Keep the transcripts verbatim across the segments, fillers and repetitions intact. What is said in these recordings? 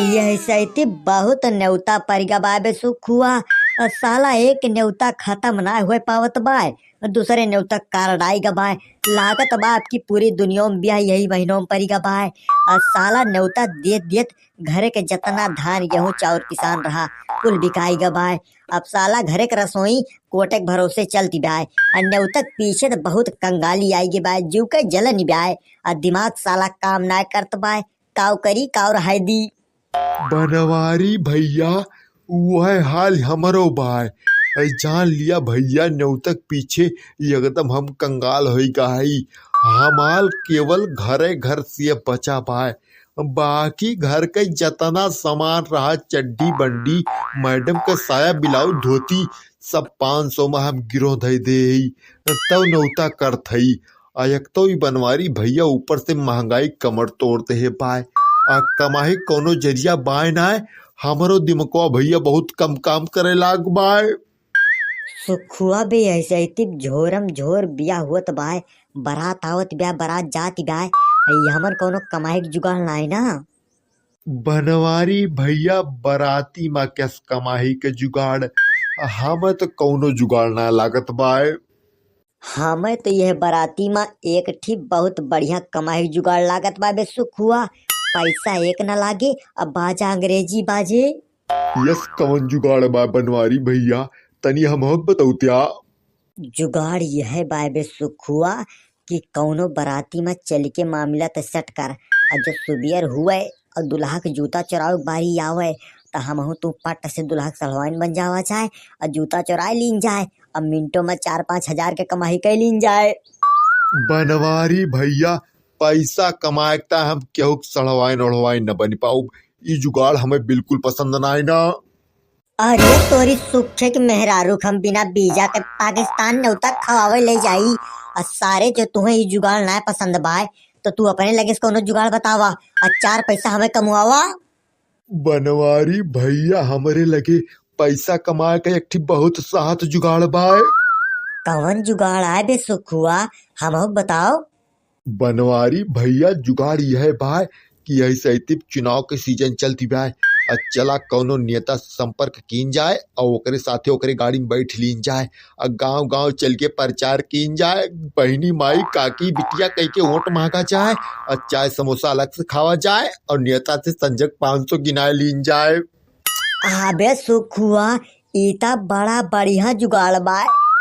यह सैती बहुत न्योता परिगा बाय बे सुखुआ। साला एक न्योता खतम ना होए पावत बाय, दूसरे न्योता कार्ड आइगा बाय। लागत बा आपकी पूरी दुनिया में बियाह यही महीनों में परिगा बाय। साला न्योता देत देत घरे के जतना धान, गेहूं, चाउर, किसान रहा, कुल बिकाइगा बाय। अब साला घरे के रसोई कोटे के भरोसे चलती बाय। आ न्योता के पीछे त बहुत कंगाली आइगी बाय, जीव के जलन बाय। आ दिमाग साला काम ना करत बाय, काव करी, काव रहाई दी। बनवारी भैया, उहै हाल हमरो बाय। ऐ जान लिया भैया, न्योता के पीछे एकदम हम कंगाल होइगा हई। हमार केवल घरे घर से बचा बाय, बाकी घर के जतना सामान रहा, चड्डी बंडी, मैडम के साया ब्लाउज धोती, सब पाँच सौ में हम गिरोह धइ देई। तब न्योता करत हई। आ एक तो ई बनवारी भैया ऊपर से महंगाई कमर तोड़ देहे बाय। आ कमाही कौनो जरिया बाय नाय। हमरो दिमकवा भैया बहुत कम काम करे लाग बाय। सुखुआ बे, ऐसे इतिब झोरम झोर बियाह होत बाय, बरात आवत बाय, बरात जात बाय। ई हमन कौनो कमाई के जुगाड़ नाय ना। बनवारी भैया, बराती मा कस कमाही के जुगाड़? हमें तो कौनो जुगाड़ ना लागत बाय। हमें तो यह बराती मा एक ठी बहुत बढ़िया कमाही जुगाड़ लागत बा बे सुखुआ। पैसा एक ना लागे, अब बाजा अंग्रेजी बाजे। यस, कवन जुगाड़ बा बनवारी भैया, तनी हमहू के बतौत्या। जुगाड़ यह बा बे सुखुआ कि कौनो बराती मा चल के मामला त सेट कर, और जो सुबियर हुए और दुल्हा के जूता चोरावे के बारी आवे, त हमहू तू पट से दुल्हा के सड़वाइन बन जावा जाए और जूता चोराए लीन जाए, अब मिनटों में चार पाँच हजार के कमाई कर लीन जाए। बनवारी भैया, पैसा कमाए के त हम केहू के सड़वाइन ओढ़वाइन न बन पाउब, ई जुगाड़ हमें बिल्कुल पसंद ना आए ना। अरे तोरी सुखे के मेहरारू के हम बिना वीजा के पाकिस्तान न्योता खवावे ले जाई। आ सारे जो तुहें ई जुगाड़ ना पसंद बाय, तो तू अपने लगे से कौनो जुगाड़ बतावा, आ चार पैसा हमें कमवावा। बनवारी भैया, हमरे लगे पैसा कमाए का एक ठी बहुत सहत जुगाड़ बाय। कवन जुगाड़ आय बे सुखुआ, हमहू बताओ। बनवारी भैया, जुगाड़ यह बाय कि यही सैतिब चुनाव के सीजन चलती बाय। आ चला कौनो नेता से संपर्क कीन जाए और ओकरे साथे ओकरे गाड़ी में बैठ लीन जाए। आ गांव गांव चल के प्रचार कीन जाए, बहिनी माई काकी बिटिया कह के वोट मांगा जाए। आ चाय समोसा अलग से खावा जाए और नेता से संजग पाँच सौ गिनाए लीन जाए। अबे सुखुआ, ई त बड़ा बढ़िया जुगाड़ बा,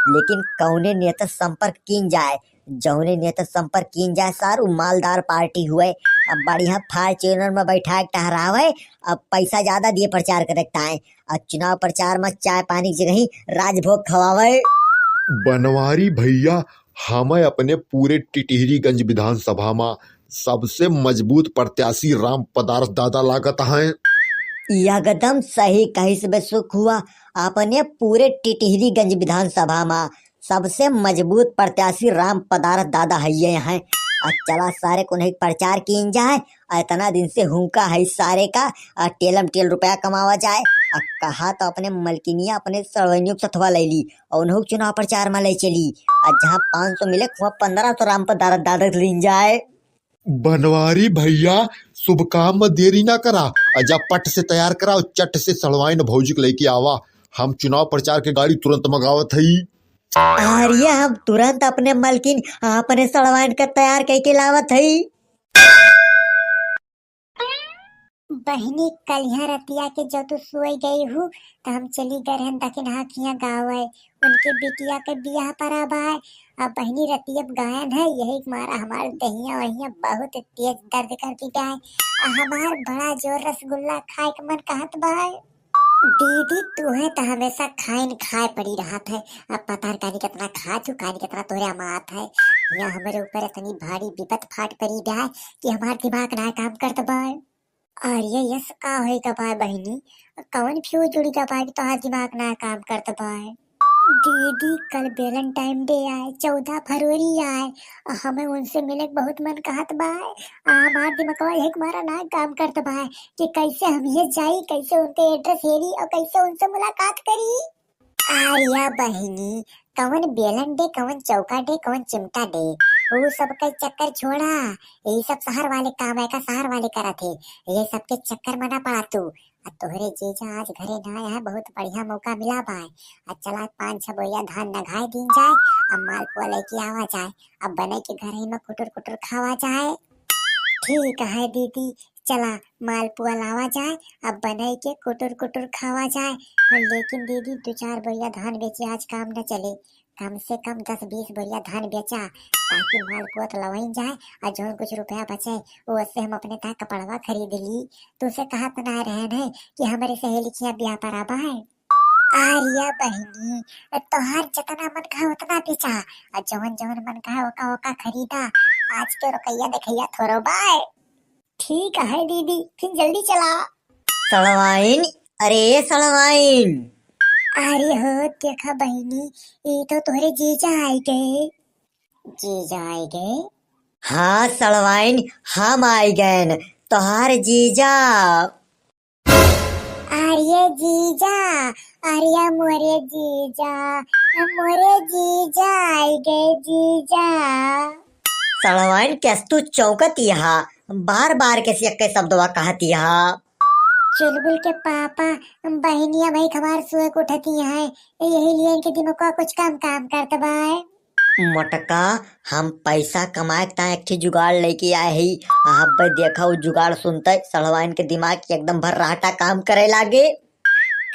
लेकिन कौने नेता संपर्क कीन जाए? जौने नेता संपर्क कीन जाए सार, उ मालदार पार्टी हुए। अब बढ़िया Fortuner में बैठा के टहरावे, अब पैसा ज्यादा दिए प्रचार करे के ताए, और चुनाव प्रचार में चाय पानी की जगह राजभोग खवावे। बनवारी भैया, हमें अपने पूरे टिटहिरीगंज विधानसभा में सबसे मजबूत प्रत्याशी राम पदार्थ दादा लागत हैं। एकदम सही कहिस बे सुखुआ, अपने पूरे टिटहिरीगंज विधानसभा में सबसे मजबूत प्रत्याशी राम पदार्थ दादा हइये हैं। आ चला सारे कुन्हई प्रचार कीन जाए, आ इतना दिन से हुंका है सारे का, आ टेलम टेल रुपया कमावा जाए। आ कहा तो अपने मलकिनिया अपने सड़वैनियों के सथवा ले ली और उन्हों चुनाव प्रचार में ले चली। आ जहाँ पाँच सौ मिले, वहाँ पन्द्रह सौ राम पदार्थ दादा से लीन जाए। बनवारी भैया, शुभ काम में देरी ना करा, आ जा पट से तैयार करा और चट से सड़वाइन भौजी के लेके आवा। हम चुनाव प्रचार के गाड़ी तुरंत मंगावत हई। अरे हम तुरंत अपने मलकिन, अपने सड़वाइन के तैयार कइके लावत हई। बहिनी, कलिया रतिया के जो तू सोई गई हू, त हम चली गए रहन दखिन हाकिया गाँव है, उनके बिटिया के बियाह परा बाय। अब बहिनी रतिया गायन है, यही के मारा हमार दहिया वहिया बहुत तेज दर्द करती बाय। आ हमार बड़ा जोर रसगुल्ला खाए के मन कहत बाय। दीदी, तुहे त हमेशा खाइन खाए पड़ी रहत है। अब पता न कानी कितना खात हूँ, कानी कितना तोरे अमात है। यहाँ हमरे ऊपर इतनी भारी विपत फाट पड़ी बाय कि हमार दिमाग ना काम करत बाय। अरे यस, का होई का बाय बहिनी? कौन फ्यूज उड़ी का बाय कि तोहार दिमाग ना काम करत बाय? दीदी, कल Valentine Day आए, चौदह फरवरी आए, हमें उनसे मिले के बहुत मन कहत बाय। आ हमार दिमागवा यही के मारा ना काम करत बाय कि कैसे हम ये जाई, कैसे उनके एड्रेस हेरी और कैसे उनसे मुलाकात करी। आर्या बहिनी, कवन बेलन डे, कवन चौका डे, कवन चिमटा डे? ऊ सबके चक्कर छोड़ा, यही सब शहर वाले काम है का, शहर वाले करत है, ये सबके चक्कर में ना पड़ा तू। आ तोहरे जीजा आज घरे ना आया है, बहुत बढ़िया मौका मिला बाय। आ चला पाँच छह बोरिया धान नघाए दीन जाए, अब मालपुआ लेके आवा जाए, अब बने के घर ही में कुटुर कुटुर खावा जाए। ठीक है दीदी, चला मालपुआ लावा जाए, अब बने के कुटुर कुटुर खावा जाए। लेकिन दीदी, दो चार बोरिया धान बेचे आज काम न चले, कम से कम दस बीस बोरिया धान बेचा, ताकि मालपुआ तो लवाइन जाए, और जौन कुछ रुपया बचे, वो उससे हम अपने ताई कपड़वा खरीद ली। तुसे कहा तो ना रहन है कि हमारे सहेली के यहाँ ब्याह परा बाय। अरे बहिनी, तोहार जितना मन कहा उतना बेचा, और जवन जवन मन कहा ओका ओका खरीदा। आज के रुपया देखैया थोरो बाय। ठीक है दीदी, फिर जल्दी चला। सड़वाइन, अरे सड़वाइन। अरे हो देखा बहिनी, ये तो तोहरे जीजा आई गए। जीजा आई गए? हाँ सड़वाइन, हम आई गए, तोहार जीजा। अरे जीजा, अरे मोरे जीजा, मोरे जीजा आई गए जीजा। सड़वाइन, कैस तू चौंकत यहाँ, बार बार कैसे एक शब्दवा कहत यहाँ? चुलबुल के पापा, बहिनिया भाई खबार सुए के उठती हैं, यही लिए इनके दिमाग का कुछ कम काम करत बाय। मोटका, हम पैसा कमाए के ताईं एक ठे जुगाड़ लेके आए ही। अबे देखा, उ जुगाड़ सुनते सड़वाइन के दिमाग एकदम भर्राटा काम करे लागे।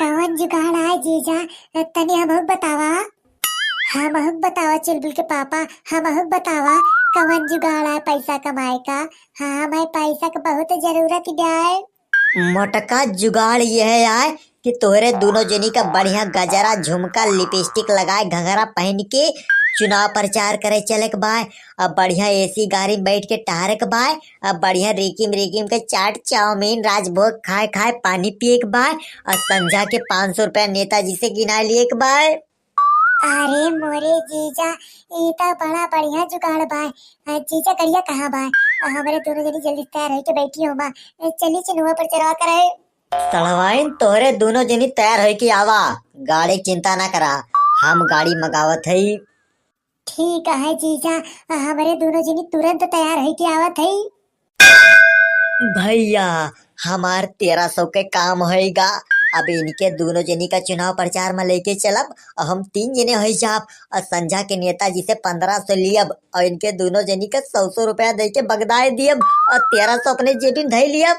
कवन जुगाड़ आए जीजा, तनी हमहू बतावा। हमहू बतावा चुलबुल के पापा, हमहू बतावा कवन जुगाड़ आए पैसा कमाए का। हाँ, हमें पैसा के बहुत जरूरत बाय। मोटका, जुगाड़ यह आए कि तोहरे दोनों जनी का बढ़िया गजरा, झुमका, लिपस्टिक लगाए, घंघरा पहन के चुनाव प्रचार करे चले के बाय। अब बढ़िया एसी गाड़ी में बैठ के टहरे के बाय। अब बढ़िया रिकिम रिकिम के चाट, चाउमीन, राजभोग खाए खाए पानी पिए के बाय। और संझा के पाँच सौ रुपया नेताजी से गिना लिए के बाय। अरे मोरे जीजा, ई त बड़ा बढ़िया जुगाड़ बाय। अ, जीजा, गड़िया कहाँ बाय? अ, हमरे दोनों जनी जल्दी तैयार होके बैठी हो बा। अ, चली चिनुआ पर चढ़वा करे। सड़वाइन, तोहरे दोनों जनी तैयार होके आवा, गाड़ी चिंता ना करा, हम गाड़ी मंगावत हई। ठीक है जीजा, अ, हमरे दोनों जनी तुरंत तैयार होके आवत हई। भैया, हमार तेरह सौ के काम होइगा। अब इनके दोनों जनी का चुनाव प्रचार में लेके चलब और हम तीन जने हो जाब और संझा के नेताजी से पन्द्रह सौ लियब और इनके दोनों जनी का सौ सौ रुपया दे के बगदाए दियब और तेरह सौ अपने जेबी में धई लियब।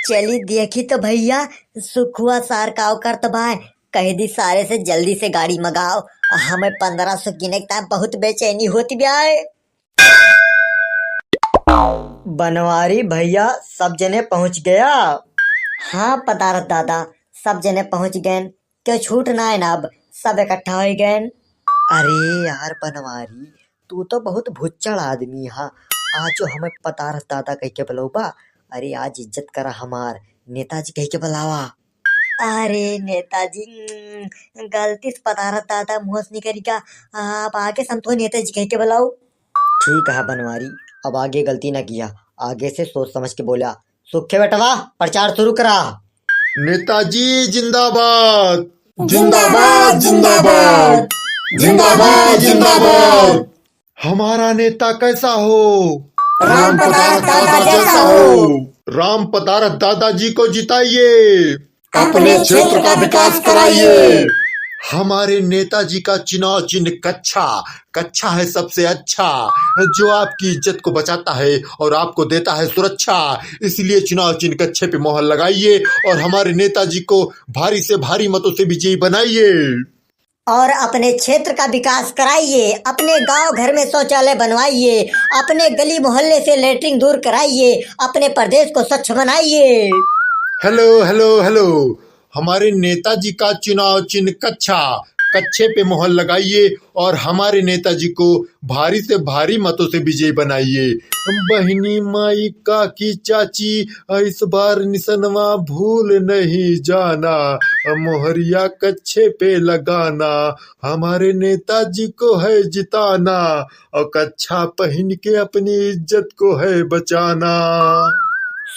चली देखी तो भैया, सुखुआ सार का करत बाय, कह दी सारे से जल्दी से गाड़ी मंगाओ, हमें पन्द्रह सौ किने के ताईं बहुत बेचैनी होती बाय। बनवारी भैया, सब जने पहुँच गया? हाँ पदारथ दादा, सब जने पहुँच गए, क्यों छूट ना है ना, अब सब इकट्ठा हो गए। अरे यार बनवारी, तू तो बहुत भुच्चड़ आदमी हा, आज जो हमें पदारथ दादा कह के बुलौबा, अरे आज इज्जत करा हमार, नेताजी कह के बुलावा। अरे नेताजी, गलती से पदारथ दादा मुँह से निकल गया, आप आगे से हमको नेताजी कह के बुलाओ। ठीक है बनवारी, अब आगे गलती ना किया, आगे से सोच समझ के बोला। सुखे बेटवा, प्रचार शुरू करा। नेताजी जिंदाबाद। जिंदाबाद, जिंदाबाद। जिंदाबाद, जिंदाबाद। हमारा नेता कैसा हो? राम पदारथ दादा जैसा हो। राम पदारथ दादाजी को जिताइए। अपने क्षेत्र का विकास कराइए। हमारे नेताजी का चुनाव चिन्ह कच्छा, कच्छा है सबसे अच्छा, जो आपकी इज्जत को बचाता है और आपको देता है सुरक्षा। इसलिए चुनाव चिन्ह कच्छे पे मोहर लगाइए और हमारे नेताजी को भारी से भारी मतों से विजयी बनाइए। और अपने क्षेत्र का विकास कराइए, अपने गांव घर में शौचालय बनवाइए, अपने गली मोहल्ले से लेटरिन दूर कराइए, अपने प्रदेश को स्वच्छ बनाइए। हेलो, हेलो, हेलो। हमारे नेताजी का चुनाव चिन्ह कच्छा, कच्छे पे मोहर लगाइए और हमारे नेताजी को भारी से भारी मतों से विजयी बनाइए। बहिनी, माई, काकी, चाची, इस बार निसनवा भूल नहीं जाना, मोहरिया कच्छे पे लगाना, हमारे नेताजी को है जिताना, और कच्छा पहन के अपनी इज्जत को है बचाना।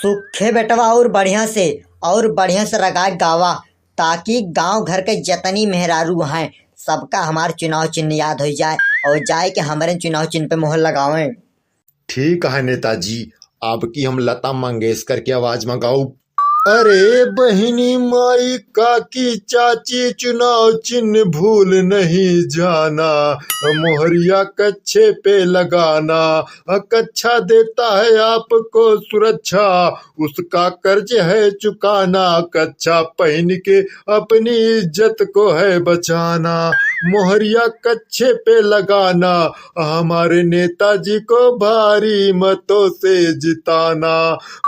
सुखे बेटवा, और बढ़िया से, और बढ़िया से रगा गावा, ताकि गांव घर के जतनी मेहरारू हैं, सबका हमार चुनाव चिन्ह याद हो जाए और जाए के हमरे चुनाव चिन्ह पे मोहर लगावें। ठीक है नेताजी, आपकी हम लता मंगेशकर की आवाज में गाउब। अरे बहिनी माई काकी चाची चुनाव चिन्ह भूल नहीं जाना, मोहरिया कच्छे पे लगाना, कच्छा देता है आपको सुरक्षा, उसका कर्ज है चुकाना, कच्छा पहन के अपनी इज्जत को है बचाना, मोहरिया कच्छे पे लगाना, हमारे नेताजी को भारी मतों से जिताना।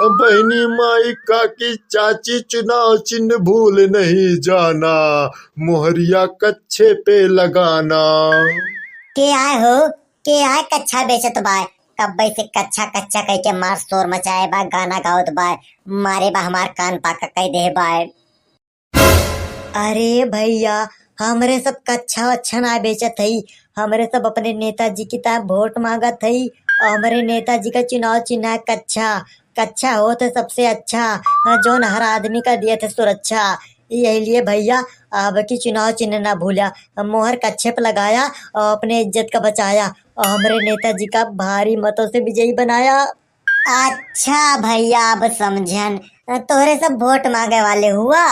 बहिनी माई काकी चाची चुनाव चिन्ह भूल नहीं जाना, मोहरिया कच्छे पे लगाना। के आए हो, के आए कच्छा बेचत बाय? कब्बे से कच्छा कच्छा कह के मार शोर मचाए बा, गाना गावत बाय, मारे बा हमार कान पाका कह दे बाय। अरे भैया, हमरे सब कच्छा वच्छा ना बेचत हई, हमरे सब अपने नेताजी की तरह वोट मांगत हई। और हमरे नेताजी का चुनाव चिन्ह है कच्छा, कच्छा होत है सबसे अच्छा, जौन हर आदमी का दियत है सुरक्षा। यही लिए भैया, अब की चुनाव चिन्ह ना भूला, मोहर कच्छे पे लगाया और अपने इज्जत का बचाया और हमरे नेताजी का भारी मतों से विजयी बनाया। अच्छा भैया, अब समझन, तोहरे सब वोट मांगे वाले हुआ।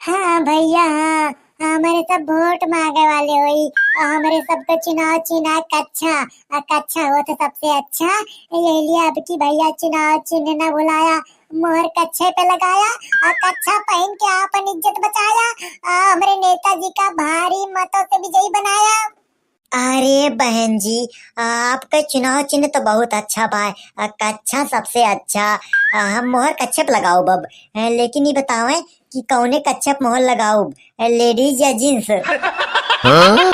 हाँ भैया, हाँ, हमरे सब वोट मांगे वाले होई, और हमरे सबके चुनाव चिन्ह कच्छा, और कच्छा होत सबसे अच्छा। यही लिए अब की भैया चुनाव चिन्ह न भुलाया, मोहर कच्छे पे लगाया, और कच्छा पहन के आपन इज्जत बचाया, और हमरे नेताजी का भारी मतों से विजयी बनाया। अरे बहन जी, आपका चुनाव चिन्ह तो बहुत अच्छा बा, आ, कच्छा सबसे अच्छा। आ, हम मोहर कच्छे पे लगाउब अब, ए, लेकिन ये बतावें कि कौने कच्छे पे मोहर लगाउब, ए, लेडीज या जेंट्स? हाँ?